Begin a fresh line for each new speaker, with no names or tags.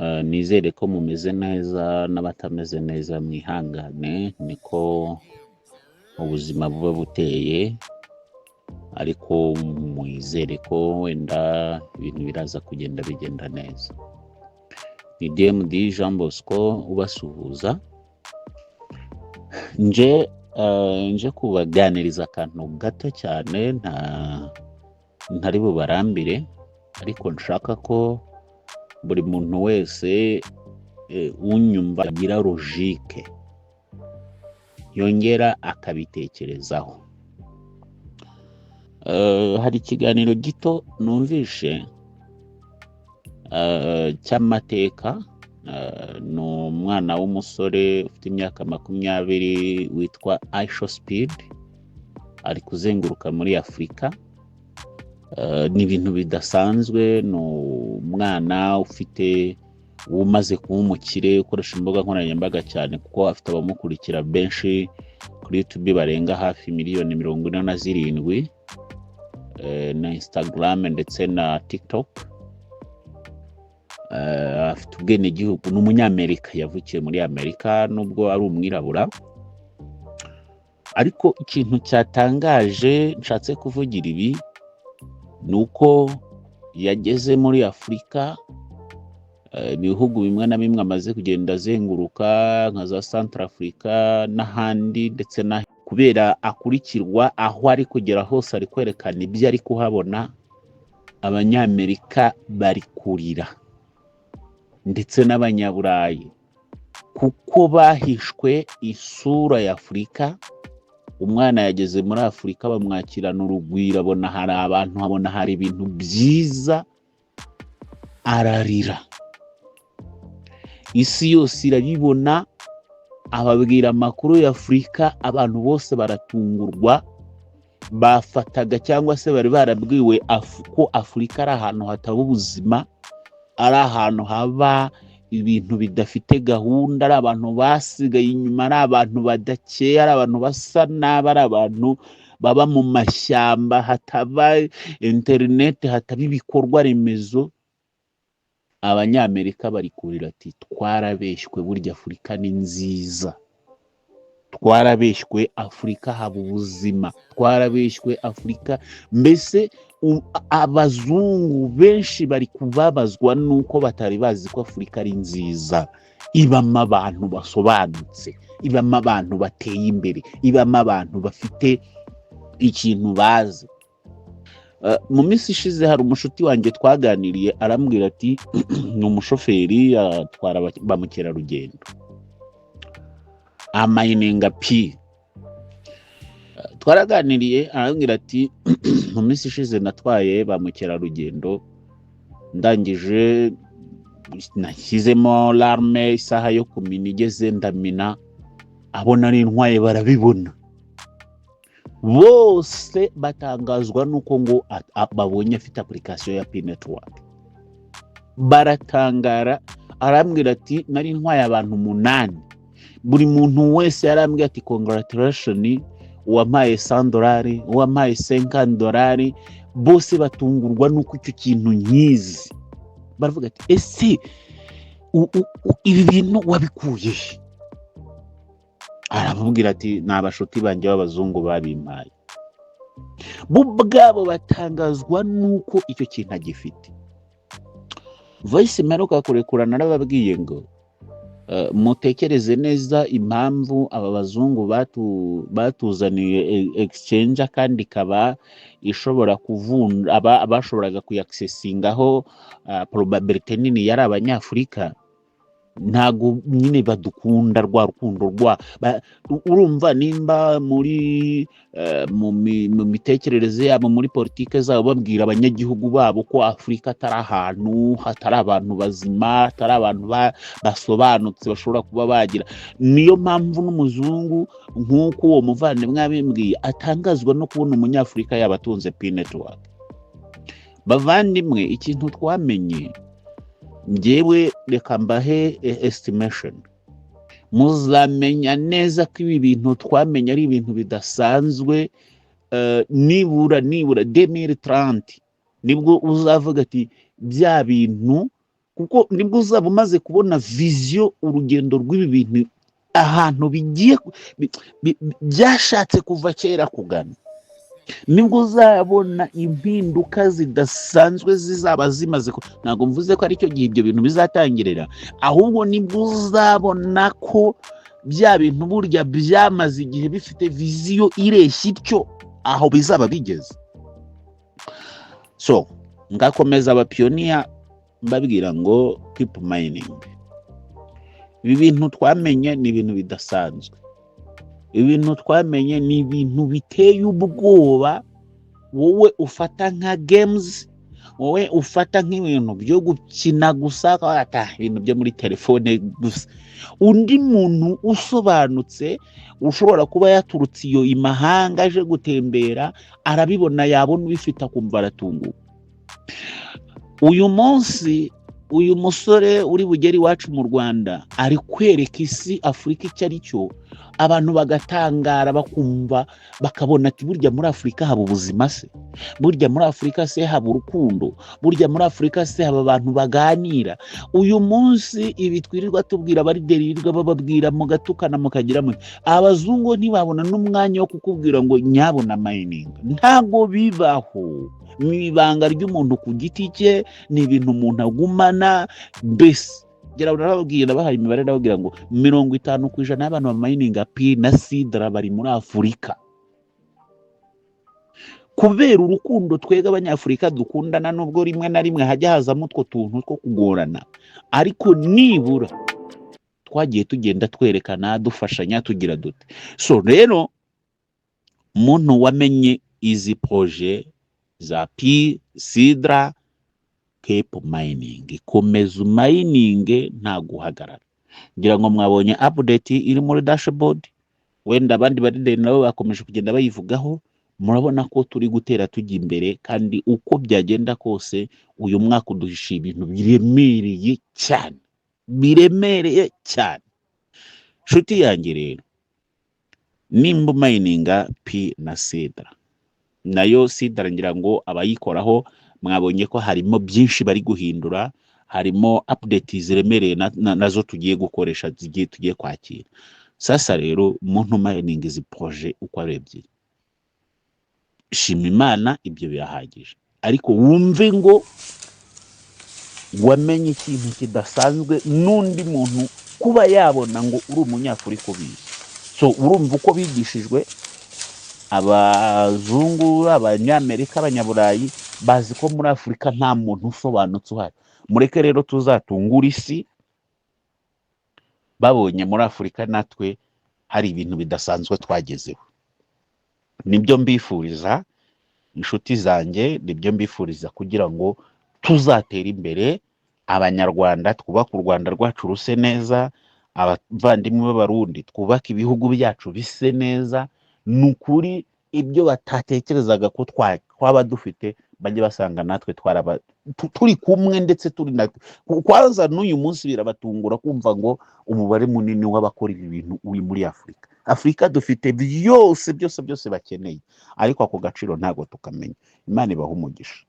Nizere ko mumeze neza, n'abatameze neza mwihangane, niko ubuzima buba buteye, ariko mwizere ko wenda ibintu biraza kugenda bigenda neza. Ni DMD Jean Bosco ubasuhuza, nje kubaganiriza akantu gato cyane, ntari bubarambire, ariko nshaka ko buri muntu wese unyumva agira logique, yongera akabitekerezaho. Hari ikiganiro gito numvishe cy'amateka. Ni umwana w'umusore ufite imyaka 20 witwa IShowSpeed, ari kuzenguruka muri Afurika. Ni ibintu bidasanzwe. Ni umwana ufite umaze kuba umukire, ukoresha imbuga nkoranyambaga cyane, kuko afite abamukurikira benshi kuri YouTube barenga hafi miliyoni 47, na Instagram ndetse na TikTok. Afite ubwenegihugu, ni Umunyamerika, yavukiye muri Amerika nubwo ari umwirabura. Ariko ikintu cyatangaje nshatse kuvugira ibi ni uko yageze muri Afurika, ibihugu bimwe na bimwe amaze kugenda azenguruka nka za Centrafrica n'ahandi, ndetse na kubera akurikirwa aho ari kugera hose, ari kwerekana ibyo ari kuhabona. Abanyamerika bari kurira ndetse n'Abanyaburayi, kuko bahishwe isura ya Afurika. Umwana yageze muri Afurika, bamwakirana urugwiro, abona hari abantu, abona hari ibintu byiza, ararira. Isi yose irabibona, ababwira amakuru ya Afurika, abantu bose baratungurwa. Bafataga cyangwa se bari barabwiwe ko Afurika ari ahantu hataba ubuzima, ari ahantu haba ibintu bidafite gahunda, ari abantu basigaye inyuma, ari abantu badakeye, ari abantu basa nabi, ari abantu baba mu mashyamba, hataba interineti, hataba ibikorwa remezo. Abanyamerika bari kurira ati: "Twarabeshywe, burya Afurika ni nziza. Twarabeshywe, Afurika haba ubuzima. Twarabeshywe, Afurika." Mbese abazungu benshi bari kubabazwa nuko batari bazi ko Afurika ari nziza, ibamo abantu basobanutse, ibamo abantu bateye imbere, ibamo abantu bafite ikintu bazi. Mu minsi ishize hari umushuti wanjye twaganiriye, arambwira ati ni umushoferi, atwara ba mukerarugendo, amayininga Pi. Twaraganiriye, arambwira ati: "Mu minsi ishize natwaye ba mukerarugendo, ndangije nashyizemo alarme, isaha yo kumina igeze ndamina, abo nari ntwaye barabibona bose, batangazwa n'uko ngo babonye afite application ya Pi Network, baratangara." Arambwira ati: "Nari ntwaye abantu umunani, buri muntu wese yarambwiye ati congratulation, uwampaye $100, uwampaye $50, bose batungurwa n'uko icyo kintu nkizi. Baravuga ati: 'Ese ibi bintu wabikuye he?' Aramubwira ati: 'Ni abashuti banjye b'abazungu babimpaye.' Bo ubwabo batangazwa n'uko icyo kintu agifite." Voice mperuka kurekura narababwiye ngo mutekereze neza impamvu aba bazungu batuzaniye exchange, kandi ikaba ishobora kuvunja, abashoboraga kuyakisesingaho probabilité nini yari Abanyafurika. Ntabwo nyine badukunda rwa rukundo rwa urumva nimba muri mu mitekerereze yabo, muri politike zabo, babwira abanyagihugu babo ko Afurika atari ahantu hatari abantu bazima, atari abantu basobanutse bashobora kuba bagira. Niyo mpamvu n'umuzungu, nk'uko uwo muvandimwe yabimbwiye, atangazwa no kubona Umunyafurika yaba atunze Pi Network. Bavandimwe, ikintu twamenye, njyewe reka mbahe estimation, muzamenya neza ko ibi bintu twamenye ari ibintu bidasanzwe. Nibura 2030 nibwo uzavuga ati bya bintu Kuko nibwo uzaba umaze kubona vision, urugendo rw'ibi bintu, ahantu bigiye byashatse kuva kera kugana. Nibwo uzabona impinduka zidasanzwe zizaba zimaze ntabwo mvuze ko aricyo gihe ibyo bintu bizatangirira, ahubwo nibwo uzabona ko bya bintu burya byamaze igihe bifite vision ireshya ityo, aho bizaba bigeze. So ngakomeza abapioneer mbabwira ngo keep mining. Ibi bintu twamenye ni ibintu bidasanzwe. Ibintu twamenye ni ibintu biteye ubwoba. Wowe ufata nka games, wowe ufata nk'ibintu byo gukina gusa, ata ibintu byo muri telefone gusa, undi muntu usobanutse ushobora kuba yaturutse iyo imahanga aje gutembera arabibona, yabona ubifite akumva aratunguwe. Uyu munsi uyu musore uri bugere iwacu mu Rwanda ari kwereka isi Afurika icyo ari cyo, abantu bagatangara, bakumva, bakabona ati: "Burya muri Afurika haba ubuzima se? Burya muri Afurika se haba urukundo? Burya muri Afurika se haba abantu baganira?" Uyu munsi ibi twirirwa tubwira, abaleader birirwa bababwira, mugatukana, mukagira muti abazungu ntibabona n'umwanya wo kukubwira ngo nyabona mining. Ntabwo bibaho, ni ibanga ry'umuntu ku giti cye, ni ibintu umuntu agumana. Mbese ngira ngo narababwiye, nabahaye imibare, ndababwira ngo 50% y'abantu bamininga Pi na Sidra bari muri Afurika, kubera urukundo twebwe Abanyafurika dukundana, nubwo rimwe na rimwe hajya hazamo utwo tuntu two kugorana, ariko nibura twagiye tugenda twerekana, dufashanya, tugira dute. So rero muntu wamenye izi projet za Pi, Sidra, keep mining, komeza umininge nta guhagarara. Ngira ngo mwabonye update iri muri dashboard, wenda abandi baleader nabo bakomeje kugenda bayivugaho. Murabona ko turi gutera tujya imbere, kandi uko byagenda kose uyu mwaka uduhishiye ibintu biremereye cyane, biremereye cyane. Nshuti yanjye rero, nimba umininga Pi na Sidra, nayo Sidra ngira ngo abayikoraho mwabonye ko harimo byinshi bari guhindura, harimo update ziremereye nazo tugiye gukoresha, zigiye tugiye kwakira. Sasa rero umuntu umininga izi projet uko ari ebyiri, shima Imana, ibyo birahagije. Ariko wumve ngo wamenye ikintu kidasanzwe n'undi muntu kuba yabona ngo uri Umunyafurika ubizi. So urumva uko bigishijwe abazungu, Abanyamerika, Abanyaburayi, bazi ko muri Afurika nta muntu usobanutse uhari. Mureke rero tuzatungura isi babonye muri Afurika natwe hari ibintu bidasanzwe twagezeho. Nibyo mbifuriza, inshuti zanjye, nibyo mbifuriza kugira ngo tuzatere imbere. Abanyarwanda twubake u Rwanda rwacu ruse neza, abavandimwe b'Abarundi twubake ibihugu byacu bise neza. Ni ukuri ibyo batatekerezaga ko twaba dufite, bajye basanga natwe twaraba turi kumwe, ndetse turi na kwanza n'uyu munsi birabatungura kumva ngo umubare munini w'abakora ibi bintu uri muri Afurika. Afurika dufite byose, byose, byose bakeneye, ariko ako gaciro ntabwo tukamenya. Imana ibaha umugisha.